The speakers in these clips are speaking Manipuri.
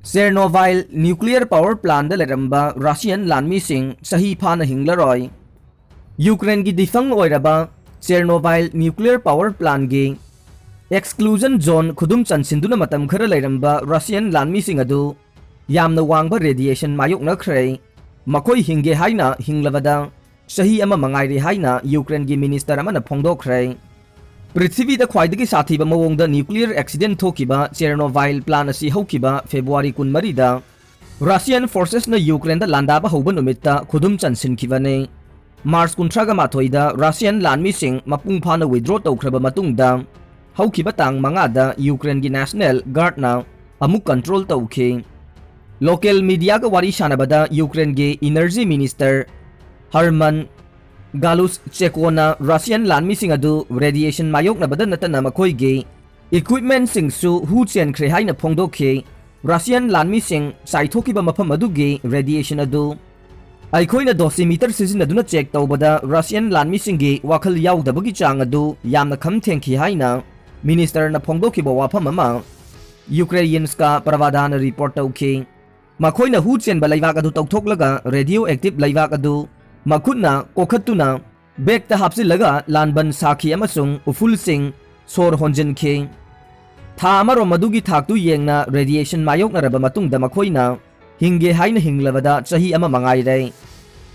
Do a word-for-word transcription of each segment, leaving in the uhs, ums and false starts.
Chernobyl nuclear power plantꯗ ꯂꯩꯔꯝꯕ Russian ꯂꯥꯟꯃꯤꯁꯤꯡ ꯆꯍꯤ ꯐꯥꯅ ꯍꯤꯡꯂꯔꯣꯏ꯫ ꯌꯨꯀ꯭ꯔꯦꯟꯒꯤ ꯗꯤꯐꯪ ꯑꯣꯏꯔꯕ Chernobyl nuclear power plantꯒꯤ exclusion zone ꯈꯨꯗꯨꯝ ꯆꯟꯁꯤꯟꯗꯨꯅ ꯃꯇꯝ ꯈꯔ ꯂꯩꯔꯝꯕ Russian ꯂꯥꯟꯃꯤꯁꯤꯡ ꯑꯗꯨ ꯌꯥꯝꯅ ꯋꯥꯡꯕ radiation ꯃꯥꯌꯣꯛꯅꯈ꯭ꯔꯦ꯫ ꯃꯈꯣꯏ ꯍꯤꯡꯒꯦ ꯍꯥꯏꯅ ꯍꯤꯡꯂꯕꯗ ꯆꯍꯤ ꯑꯃ ꯃꯉꯥꯏꯔꯦ ꯍꯥꯏꯅ ꯌꯨꯀ꯭ꯔꯦꯟꯒꯤ minister ꯑꯃꯅ ꯐꯣꯡꯗꯣꯛꯈ꯭ꯔꯦ꯫ ꯄ꯭ꯔꯤꯊꯤꯕꯤꯗ ꯈ꯭ꯋꯥꯏꯗꯒꯤ ꯁꯥꯊꯤꯕ ꯃꯑꯣꯡꯗ nuclear accident ꯊꯣꯛꯈꯤꯕ Chernobyl plant ꯑꯁꯤ ꯍꯧꯈꯤꯕ February ꯀꯨꯟꯃꯔꯤꯗ Russian forcesꯅ ꯌꯨꯀ꯭ꯔꯦꯟꯗ ꯂꯥꯟꯗꯥꯕ ꯍꯧꯕ ꯅꯨꯃꯤꯠꯇ ꯈꯨꯗꯨꯝ ꯆꯟꯁꯤꯟꯈꯤꯕꯅꯤ꯫ March ꯀꯨꯟꯊ꯭ꯔꯥꯒ ꯃꯥꯊꯣꯏꯗ Russian ꯂꯥꯟꯃꯤꯁꯤꯡ ꯃꯄꯨꯡ ꯐꯥꯅ withdraw ꯇꯧꯈ꯭ꯔꯕ ꯃꯇꯨꯡꯗ, ꯍꯧꯈꯤꯕ ꯇꯥꯡ ꯃꯉꯥꯗ ꯌꯨꯀ꯭ꯔꯦꯟꯒꯤ National Guardꯅ ꯑꯃꯨꯛ control ꯇꯧꯈꯤ꯫ Local mediaꯒ ꯋꯥꯔꯤ ꯁꯥꯟꯅꯕꯗ ꯌꯨꯀ꯭ꯔꯦꯟꯒꯤ energy minister Herman Galushchenkoꯅ Russian ꯂꯥꯟꯃꯤꯁꯤꯡ ꯑꯗꯨ radiation ꯃꯥꯌꯣꯛꯅꯕꯗ ꯅꯠꯇꯅ ꯃꯈꯣꯏꯒꯤ equipmentꯁꯤꯡꯁꯨ ꯍꯨ ꯆꯦꯟꯈ꯭ꯔꯦ ꯍꯥꯏꯅ ꯐꯣꯡꯗꯣꯛꯈꯤ꯫ Russian ꯂꯥꯟꯃꯤꯁꯤꯡ ꯆꯥꯏꯊꯣꯛꯈꯤꯕ ꯃꯐꯝ ꯑꯗꯨꯒꯤ radiation ꯑꯗꯨ ꯑꯩꯈꯣꯏꯅ dosimeter ꯁꯤꯖꯤꯟꯅꯗꯨꯅ check ꯇꯧꯕꯗ Russian ꯂꯥꯟꯃꯤꯁꯤꯡꯒꯤ ꯋꯥꯈꯜ ꯌꯥꯎꯗꯕꯒꯤ ꯆꯥꯡ ꯑꯗꯨ ꯌꯥꯝꯅ ꯈꯝ ꯊꯦꯡꯈꯤ ꯍꯥꯏꯅ ministerꯅ ꯐꯣꯡꯗꯣꯛꯈꯤꯕ ꯋꯥꯐꯝ ꯑꯃ Ukrainska Pravdana report ꯇꯧꯈꯤ꯫ ꯃꯈꯣꯏꯅ ꯍꯨ ꯆꯦꯟꯕ ꯂꯩꯕꯥꯛ ꯑꯗꯨ ꯇꯧꯊꯣꯛꯂꯒ radioactive ꯂꯩꯕꯥꯛ ꯑꯗꯨ ꯃꯈꯨꯠꯅ ꯀꯣꯛꯈꯠꯇꯨꯅ bagꯇ ꯍꯥꯞꯆꯤꯜꯂꯒ ꯂꯥꯟꯕꯟ ꯁꯥꯈꯤ ꯑꯃꯁꯨꯡ ꯎꯐꯨꯜꯁꯤꯡ ꯁꯣꯔ ꯍꯣꯟꯖꯤꯟꯈꯤ꯫ ꯊꯥ ꯑꯃꯔꯣꯝ ꯑꯗꯨꯒꯤ ꯊꯥꯛꯇꯨ ꯌꯦꯡꯅ radiation ꯃꯥꯌꯣꯛꯅꯔꯕ ꯃꯇꯨꯡꯗ ꯃꯈꯣꯏꯅ ꯍꯤꯡꯒꯦ ꯍꯥꯏꯅ ꯍꯤꯡꯂꯕꯗ ꯆꯍꯤ ꯑꯃ ꯃꯉꯥꯏꯔꯦ꯫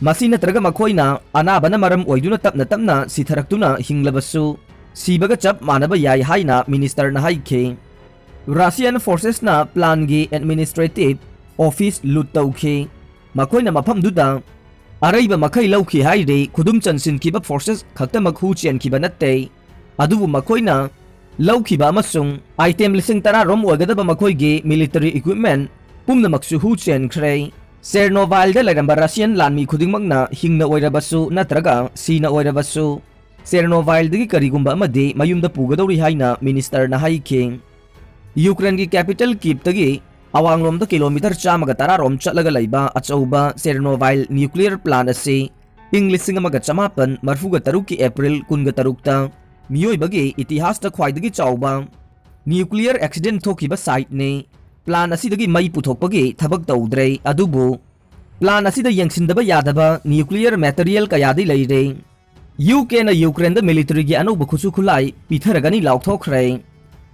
ꯃꯁꯤ ꯅꯠꯇ꯭ꯔꯒ ꯃꯈꯣꯏꯅ ꯑꯅꯥꯕꯅ ꯃꯔꯝ ꯑꯣꯏꯗꯨꯅ ꯇꯞꯅ ꯇꯞꯅ ꯁꯤꯊꯔꯛꯇꯨꯅ ꯍꯤꯡꯂꯕꯁꯨ, ꯁꯤꯕꯒ ꯆꯞ ꯃꯥꯟꯅꯕ ꯌꯥꯏ ꯍꯥꯏꯅ ministerꯅ ꯍꯥꯏꯈꯤ꯫ Russian forcesꯅ plantꯒꯤ administrative office loot ꯇꯧꯈꯤ꯫ ꯃꯈꯣꯏꯅ ꯃꯐꯝꯗꯨꯗ ꯑꯔꯩꯕ ꯃꯈꯩ ꯂꯧꯈꯤ ꯍꯥꯏꯔꯤ꯫ ꯈꯨꯗꯨꯝ ꯆꯟꯁꯤꯟꯈꯤꯕ forces ꯈꯛꯇꯃꯛ ꯍꯨ ꯆꯦꯟꯈꯤꯕ ꯅꯠꯇꯦ, ꯑꯗꯨꯕꯨ ꯃꯈꯣꯏꯅ ꯂꯧꯈꯤꯕ ꯑꯃꯁꯨꯡ item ꯂꯤꯁꯤꯡ ꯇꯔꯥ ꯔꯣꯝ ꯑꯣꯏꯒꯗꯕ ꯃꯈꯣꯏꯒꯤ military equipment ꯄꯨꯝꯅꯃꯛꯁꯨ ꯍꯨ ꯆꯦꯟꯈ꯭ꯔꯦ꯫ Chernobylꯗ ꯂꯩꯔꯝꯕ Russian ꯂꯥꯟꯃꯤ ꯈꯨꯗꯤꯡꯃꯛꯅ ꯍꯤꯡꯅ ꯑꯣꯏꯔꯕꯁꯨ ꯅꯠꯇ꯭ꯔꯒ ꯁꯤꯅ ꯑꯣꯏꯔꯕꯁꯨ, Chernobylꯗꯒꯤ ꯀꯔꯤꯒꯨꯝꯕ ꯑꯃꯗꯤ ꯃꯌꯨꯝꯗ ꯄꯨꯒꯗꯧꯔꯤ ꯍꯥꯏꯅ ministerꯅ ꯍꯥꯏꯈꯤ꯫ Ukraineꯒꯤ capital Kyivꯇꯒꯤ ꯑꯋꯥꯡꯂꯣꯝꯗ kilometre ꯆꯥꯝꯃꯒ ꯇꯔꯥ ꯔꯣꯝ ꯆꯠꯂꯒ ꯂꯩꯕ ꯑꯆꯧꯕ Chernobyl nuclear plant ꯑꯁꯤ ꯏꯪ ꯂꯤꯁꯤꯡ ꯑꯃꯒ ꯆꯃꯥꯄꯟ ꯃꯔꯤꯐꯨꯒ ꯇꯔꯨꯛꯀꯤ April ꯀꯨꯟꯒ ꯇꯔꯨꯛꯇ ꯃꯤꯑꯣꯏꯕꯒꯤ ꯏꯇꯤꯍꯥꯁꯇ ꯈ꯭ꯋꯥꯏꯗꯒꯤ ꯆꯥꯎꯕ nuclear accident ꯊꯣꯛꯈꯤꯕ siteꯅꯤ꯫ Plant ꯑꯁꯤꯗꯒꯤ ꯃꯩ ꯄꯨꯊꯣꯛꯄꯒꯤ ꯊꯕꯛ ꯇꯧꯗ꯭ꯔꯦ, ꯑꯗꯨꯕꯨ plant ꯑꯁꯤꯗ ꯌꯦꯡꯁꯤꯟꯗꯕ ꯌꯥꯗꯕ nuclear material ꯀꯌꯥꯗꯤ ꯂꯩꯔꯦ꯫ ꯌꯨ ꯀꯦꯅ ꯌꯨꯀ꯭ꯔꯦꯟꯗ militaryꯒꯤ ꯑꯅꯧꯕ ꯈꯨꯠꯁꯨ ꯈꯨꯠꯂꯥꯏ ꯄꯤꯊꯔꯒꯅꯤ ꯂꯥꯎꯊꯣꯛꯈ꯭ꯔꯦ꯫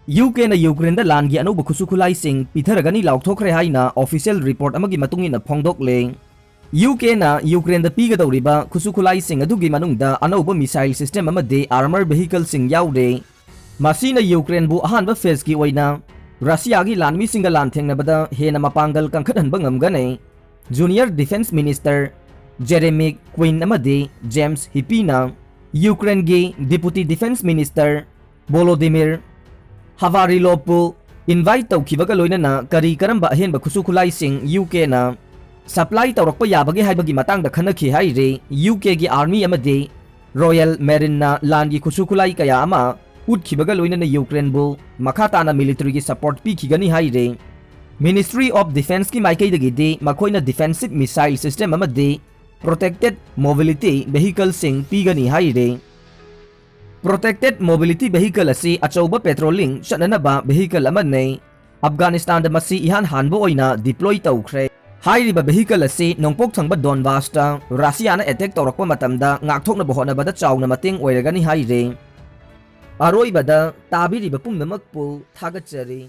ꯌꯨ ꯀꯦꯅ ꯌꯨꯀ꯭ꯔꯦꯟꯗ ꯂꯥꯟꯒꯤ ꯑꯅꯧꯕ ꯈꯨꯠꯁꯨ ꯈꯨꯠꯂꯥꯏꯁꯤꯡ ꯄꯤꯊꯔꯒꯅꯤ ꯂꯥꯎꯊꯣꯛꯈ꯭ꯔꯦ ꯍꯥꯏꯅ official report ꯑꯃꯒꯤ ꯃꯇꯨꯡ ꯏꯟꯅ ꯐꯣꯡꯗꯣꯛꯂꯦ꯫ ꯌꯨ ꯀꯦꯅ ꯌꯨꯀ꯭ꯔꯦꯟꯗ ꯄꯤꯒꯗꯧꯔꯤꯕ ꯈꯨꯠꯁꯨ ꯈꯨꯠꯂꯥꯏꯁꯤꯡ ꯑꯗꯨꯒꯤ ꯃꯅꯨꯡꯗ ꯑꯅꯧꯕ missile system ꯑꯃꯗꯤ armor vehicleꯁꯤꯡ ꯌꯥꯎꯔꯦ꯫ ꯃꯁꯤꯅ ꯌꯨꯀ꯭ꯔꯦꯟꯕꯨ ꯑꯍꯥꯟꯕ phaseꯀꯤ ꯑꯣꯏꯅ ꯔꯁꯤꯌꯥꯒꯤ ꯂꯥꯟꯃꯤꯁꯤꯡꯒ ꯂꯥꯟꯊꯦꯡꯅꯕꯗ ꯍꯦꯟꯅ ꯃꯄꯥꯡꯒꯜ ꯀꯟꯈꯠꯍꯟꯕ ꯉꯝꯒꯅꯤ꯫ Junior Defence Minister Jeremy Quinn ꯑꯃꯗꯤ James Heapyꯅ ꯌꯨꯀ꯭ꯔꯦꯟꯒꯤ Deputy Defence Minister Volodymyr Havrilovꯄꯨ invite ꯇꯧꯈꯤꯕꯒ ꯂꯣꯏꯅꯅ ꯀꯔꯤ ꯀꯔꯝꯕ ꯑꯍꯦꯟꯕ ꯈꯨꯠꯁꯨ ꯈꯨꯠꯂꯥꯏꯁꯤꯡ ꯌꯨ ꯀꯦꯅ supply ꯇꯧꯔꯛꯄ ꯌꯥꯕꯒꯦ ꯍꯥꯏꯕꯒꯤ ꯃꯇꯥꯡꯗ ꯈꯟꯅꯈꯤ ꯍꯥꯏꯔꯤ꯫ ꯌꯨ ꯀꯦꯒꯤ army ꯑꯃꯗꯤ Royal Marineꯅ ꯂꯥꯟꯒꯤ ꯈꯨꯠꯁꯨ ꯈꯨꯠꯂꯥꯏ ꯀꯌꯥ ꯑꯃ ꯎꯠꯈꯤꯕꯒ ꯂꯣꯏꯅꯅ ꯌꯨꯀ꯭ꯔꯦꯟꯕꯨ ꯃꯈꯥ ꯇꯥꯅ militaryꯒꯤ support ꯄꯤꯈꯤꯒꯅꯤ ꯍꯥꯏꯔꯤ꯫ Ministry of Defenceꯀꯤ ꯃꯥꯏꯀꯩꯗꯒꯤꯗꯤ ꯃꯈꯣꯏꯅ defensive missile system ꯑꯃꯗꯤ protected mobility vehicleꯁꯤꯡ ꯄꯤꯒꯅꯤ ꯍꯥꯏꯔꯤ꯫ Protected mobility vehicle ꯑꯁꯤ ꯑꯆꯧꯕ patrolling ꯆꯠꯅꯅꯕ vehicle ꯑꯃꯅꯤ꯫ ꯑꯐꯒꯥꯅꯤꯁꯇꯥꯟꯗ ꯃꯁꯤ ꯏꯍꯥꯟ ꯍꯥꯟꯕ ꯑꯣꯏꯅ deploy ꯇꯧꯈ꯭ꯔꯦ꯫ ꯍꯥꯏꯔꯤꯕ vehicle ꯑꯁꯤ ꯅꯣꯡꯄꯣꯛ ꯊꯪꯕ ꯗꯣꯟꯕꯥꯁꯇ ꯔꯁꯤꯌꯥꯅ attack ꯇꯧꯔꯛꯄ ꯃꯇꯝꯗ ꯉꯥꯛꯊꯣꯛꯅꯕ ꯍꯣꯠꯅꯕꯗ ꯆꯥꯎꯅ ꯃꯇꯦꯡ ꯑꯣꯏꯔꯒꯅꯤ ꯍꯥꯏꯔꯤ꯫ ꯑꯔꯣꯏꯕꯗ ꯇꯥꯕꯤꯔꯤꯕ ꯄꯨꯝꯅꯃꯛꯄꯨ ꯊꯥꯒꯠꯆꯔꯤ꯫